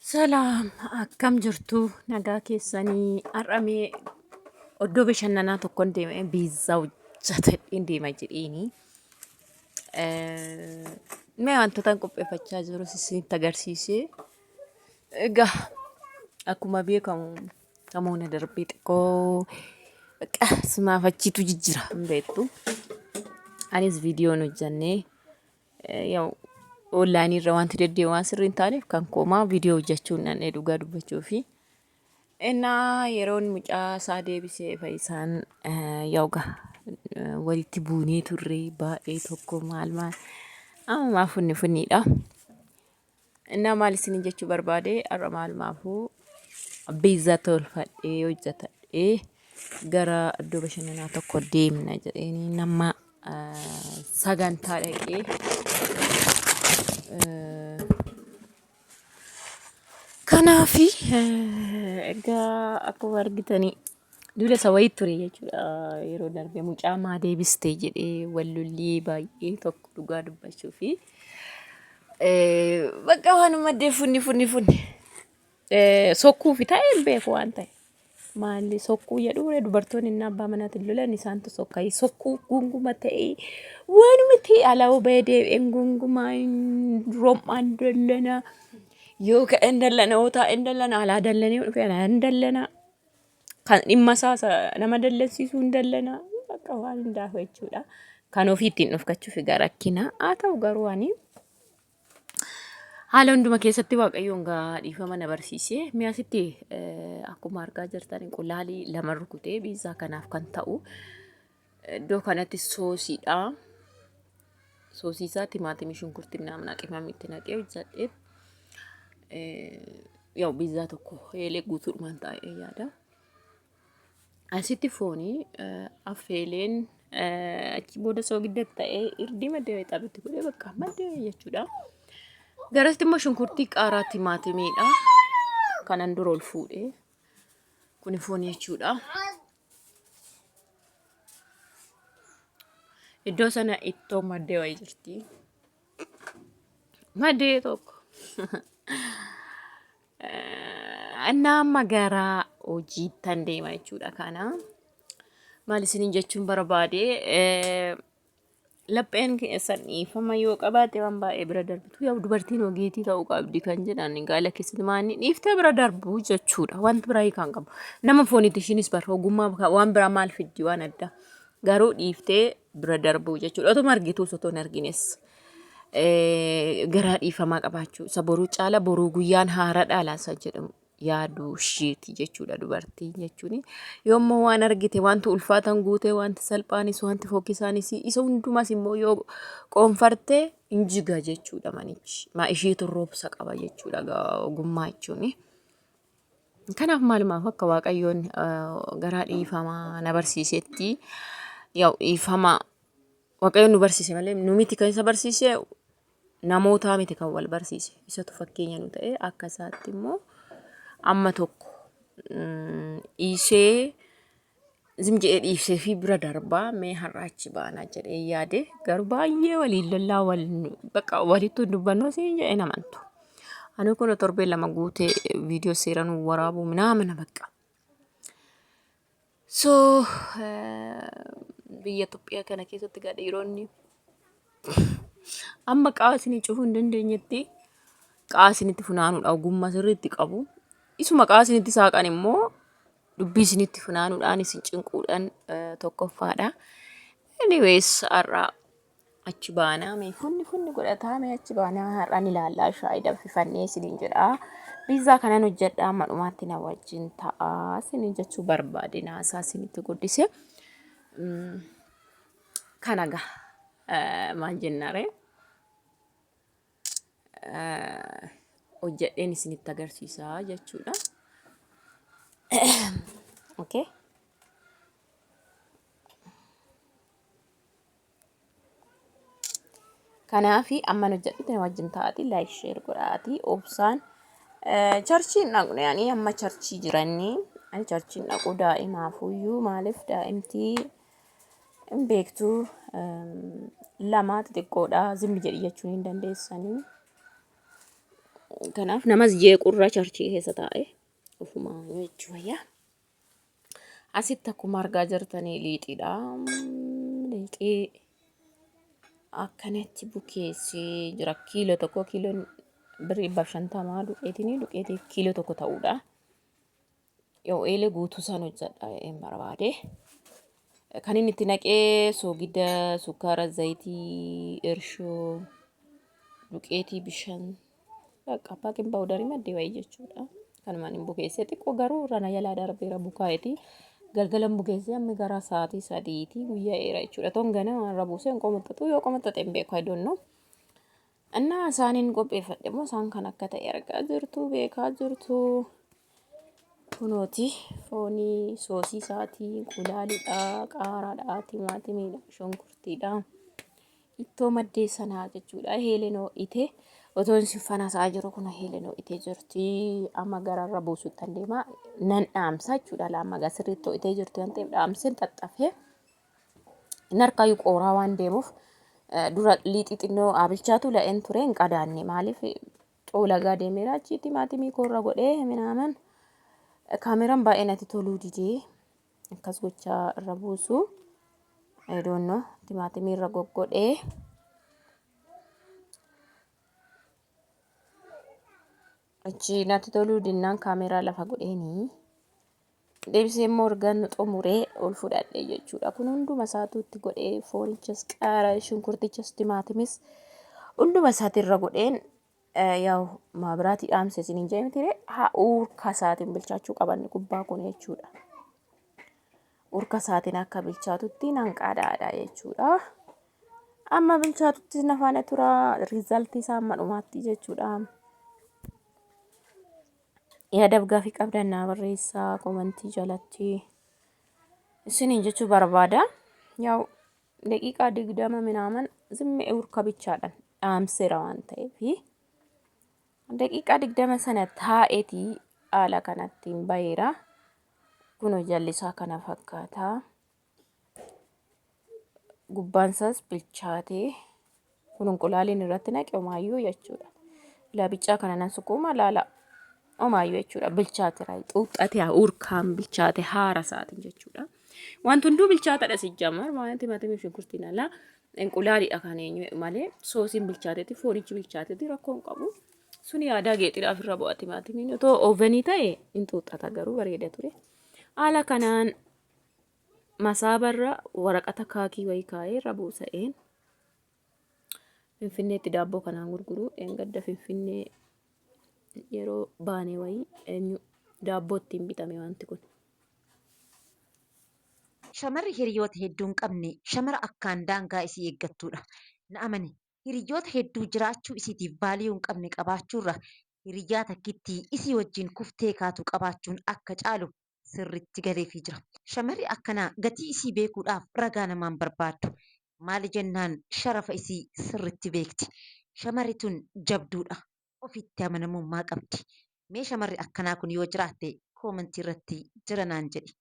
Salaam, akkam jirtu? Nagaa keessanii? Har'a mee oddoo bashannanaa tokkon deeme, biizzaa hojjetadheen deema jedheeni. Mee wantoota qopheeffachaa jirus isinitti agarsiisee. Egaa akkuma beekamu namoonni darbee xiqqoo bakka simaaf achiitu jijjira hin beektu. Anis viidiyoon hojjannee yaa'u onlaayinii irra wanti deddeebi'u waan sirrii hin taaneef kan koomaa viidiyoo hojjechuu hin danda'e dhugaa dubbachuu fi innaa yeroon mucaa isaa deebisee fayyisaan yaa'u gaa walitti buunee turre baay'ee tokko maal maal ammaa funni funniidha. Innaa maal isiniin jechuu barbaade, har'a maalumaafuu biiza tolfadhee hojjetadhee gara iddoo bashannanaa tokko deemna jedheenii nama sagantaa dhaqee kanaafi egaa akkuma argitanii duula isa wayii ture jechuudha. Yeroo darbe mucaa maa deebiste jedhee wal lollii baay'ee tokko dhugaa dubbachuu fi bakka waanuma maddee funni funni funni sokkuu fi ta'e hin beeku waan ta'e. Maalli sokkuu jedhu dubartoonni inni abbaa manaatiin lolan isaantu sokkayi sokkuu gunguma ta'e waanuma ta'e alaa bahee deebi'een gungumaa rom'aan dallana yoo ka'een dallana yoo taa'een dallana alaa dallanee dhufee alaa hin dallana. Kan dhimma isaa isa nama dallansiisuu hin dallana bakka waan hundaaf jechuudha. Kan ofii ittiin dhofkachuuf egaa rakkina. Haa ta'u garuu ani haala hunduma keessatti Waaqayyoon gaa dhiifama na barsiise. Mi'a asitti akkuma argaa jirtan qulaalii lama rukutee biizaa kanaaf kan ta'u iddoo kanatti soosiidha. Soosii isaa timaatimii, shunkurtii minaaminaa qimamii itti naqee hojjedhe. Yaa'u biizaa tokko eelee guutuudhumaan taa'ee yaada. Asitti foonii affeeleen achi booda soogidda ta'ee irdii maddee xabitti godhee bakka maddee jechuudha. Garasitti immoo shunkurtii, qaaraa, timaatimiidha. Kanan dura ol fuudhee kuni foon jechuudha. Iddoo sana ittoo maddee wayii jirti. Maddee tokko. Innaa amma gara hojiittan deema jechuudha kana. Maal isiniin jechuun barbaade, lapheen keessan dhiifama yoo qabaate waan baay'ee bira darbitu. Yaa dubartiin ogeetii ta'uu qabdi kan jedhan gaala keessatti maanni dhiiftee bira darbu jechuudha. Wanti biraa hiikaa hin qabu. Nama foonitti ishiinis bar ogummaa waan biraa maal fiddi waan addaa. Garuu dhiiftee bira darbuu jechuudha. Otuma argituus otoo hin argines. Garaa dhiifamaa qabaachuu isa boruu caala boruu guyyaan haaraadha laasa jedhamu yaaduu isheeti jechuudha dubartiin jechuun. Yoommoo waan argite wanti ulfaatan guutee, wanti salphaanis wanti fokkisaanis isa hundumas immoo yoo qoonfarte hin jiga jechuudha manichi. Maa isheetu roobsa qaba jechuudha ogummaa jechuun. Kanaaf maalumaaf akka Waaqayyoon garaa dhiifamaa na barsiisetti, yaa'u dhiifama Waaqayyoon nu barsiise malee nu miti kan isa barsiise, namootaa miti kan wal barsiise, isatu fakkeenya nu ta'e. Akka isaatti immoo amma tokko dhiisee zim jedhee dhiisee fi bira darbaa mee har'a achi baanaa jedhee yaade. Garuu baay'ee waliin lollaa wal bakka walitti hin dubbannoo siin jedhee namantu. Ani kun torbee 2 guutee viidiyoo seeraan waraabuu minaamina bakka. So biyya Itoophiyaa kana keessatti egaa dhiironni amma qaama isinii cufuu hin dandeenyetti qaama isinitti funaanuudha ogummaa sirriitti qabu. Isuma qaama isinitti saaqan immoo dubbii isinitti funaanuudhaan isin cinquudhaan tokkoffaadha. Anyways, har'a achi baanaa mee funni funni godhataa mee achi baanaa har'aan ilaallaa shaayii danfifannee isiniin jedha. Biizzaa kanan hojjedha, amma dhumaatti na wajjin ta'aa isiniin jechuu barbaade naasaa isinitti guddise. Kana gaa maal jennaree? Hojjedheen isinitti agarsiisaa jechuudha. Okay. Kanaaf amman hojjedhutti na wajjin ta'aatii like share godhaatii obsaan charchiin dhaqnu yaani amma charchii jiranii ani charchiin dhaqu daa'imaafuyyuu maaliif daa'imtii hin beektu lama xixiqqoodha zimmi jedhi jechuun hin dandeessanii. Kanaaf namas jeequrra charchii keessa taa'e ofuma jechuu wayyaa. Asitti akkuma argaa jirtanii liixiidha. Liixii akkanatti bukeessee jira. Kiiloo tokko kiiloon birrii 150 duqeetiin duqeetii kiiloo tokko ta'uudha. Yoo eelee guutuu isaan hojjedha hin barbaade. Kan inni itti naqee soogidda, sukkaara, zayitii, irshoo, duqeetii, bishaan bakka baakin paawudarii maddee wayii jechuudha. Kanumaan hin bukeessee xiqqoo garuu irra na jalaa darbeera bukaa'eeti. Galgalan bukeessee amma gara sa'aatii 3ti guyyaa eera jechuudha. Toon ganama irra buusee hin qomaxxatu yoo qomaxxate hin beeku I don't know. Innaa isaaniin qopheeffadhe immoo isaan kan akka ta'e argaa jirtu beekaa jirtu. Kunooti foonii soosii isaatii inqulaalidha, qaaraadha, timaatimiidha, shunkurtiidha. Ittoo maddee sanaa jechuudha. Heeleen ho'ite otoo isin fanasaa jiru kun heeleen ho'itee jirti. Amma gararra buusuttan deema. Nan dhaamsa jechuudha. Laamma gaa sirriitti ho'itee jirti waan ta'eef dhaamseen xaxxafee. Inni harkaayyuu qooraa waan deemuuf dura liixii xinnoo abilchaatu la'een ture hin qadaanne maaliif xoolagaa deemeera achii timaatimii koorra godhee minaaman kaameraan baay'ee natti toluu didee akkas gochaa irra buusu I don't know timaatimii irra goggodhee achi natti toluu dinnaan kaameraa lafa godheenii deebisee immoo ergan xumuree ol fudhadhe jechuudha. Kun hunduma isaatu itti godhee foonichas qaara shunkurtichas timaatimis hunduma isaati irra godheen yaa'u maabiraatii dhaamse isiniin jedhe miti haa urka isaatiin bilchaachuu qabanne gubbaa kun jechuudha. Urka isaatiin akka bilchaatutti nan qadaadha jechuudha. Amma bilchaatutti na faana tura riizaltii isaa amma dhumaatti jechuudha. Yaadaaf gaafii qabdan naa barreessaa komantii jalatti isiniin jechuu barbaada. Yaa'u daqiiqaa 20 minaaman zimmee urka bichaadhaan dhaamseera waan ta'eef daqiiqaa 20 sana taa'eetii haala kanattiin baheera. Kunoo jallisaa kana fakkaata. Gubbaan isaas bilchaatee kun inqulaaliin irratti naqe homaayyuu jechuudha. Ilaa biccaa kana nan sukkuuma laala homaayyuu jechuudha. Bilchaateera xuuxxatee urkaan bilchaate haara isaatiin jechuudha. Wanti hunduu bilchaatadha sijjamar waan timaatimii fi shunkurtiin alaa inqulaaliidha kan eenyu malee soosiin bilchaateeti foonichi bilchaateeti rakkoo hin qabu. Suni yaadaa geexidhaaf irra bu'a timaatimiin otoo ovenii ta'e hin xuuxxata garuu bareeda ture. Haala kanaan masaabarra waraqata kaakii wayii kaa'ee irra buusa'een Finfinneetti daabboo kanaan gurguru dheengadda Finfinnee yeroo baane wayii eenyu daabboo ittiin bitame wanti kun. Shamarri hiriyoota hedduu hin qabne shamara akkaan daangaa isii eeggattuudha. Na amani, hiriyyoota hedduu jiraachuu isiitiif value hin qabne qabaachuurra hiriyyaa takkittii isii wajjiin kuftee kaatu qabaachuun akka caalu sirritti galeefii jira. Shamarri akkanaa gatii isii beekuudhaaf ragaa namaa hin barbaaddu. Maali jennaan sharafa isii sirritti beekti. Shamarri tun jabduudha. Ofitti amanamummaa qabdi. Mee shamarri akkanaa kun yoo jiraatte koomantii irratti jira naan jedhi.